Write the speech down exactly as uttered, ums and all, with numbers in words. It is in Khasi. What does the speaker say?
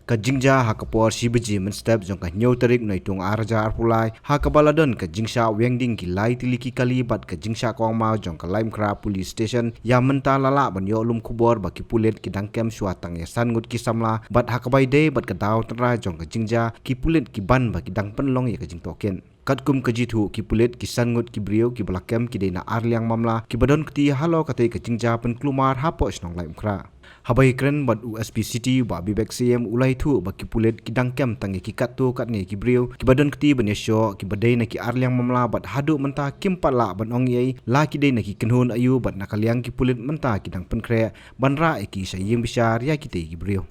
Ka jingjia ha ka por shi baje mynstep jong ka hynñiew tarik Naitung ar hajar arphew lai, ha kaba la don ka jingshah weng ding ki lai tylli ki kali bad ka jingshah kawang maw jong ka Laitumkhrah Police Station, ïa mynta la lah ban ïoh lum khubor ba ki pulit ki dang kem shuwa tang ïa san ngut ki samla, bad ha kaba ïadei bad ka daw tynrai jong ka jingjia, ki pulit ki ban ba ki dang pynlong ïa ka jingtohkit. Katkum ka jingthoh ki pulit, ki san ngut ki briew kiba la kem ki dei na ar liang mamla kiba don kti halor katei ka jingjia pynkulmar hapoh shnong Laitumkhrah. Haba ïakren bad u S P City, Bah Bibek Syiem, u la ïathuh ba ki pulit ki dang kem tang ïa ki katto katne ki briew kiba don kti ban ïashoh, kiba dei na ki ar liang mamla bad haduh mynta kim pat lah ban ong ei ei la ki dei na ki kynhun aïu bad na ka liang ki pulit mynta ki dang pynkhreh ban rah ïa ki sha ïing bishar ïa kitei ki briew.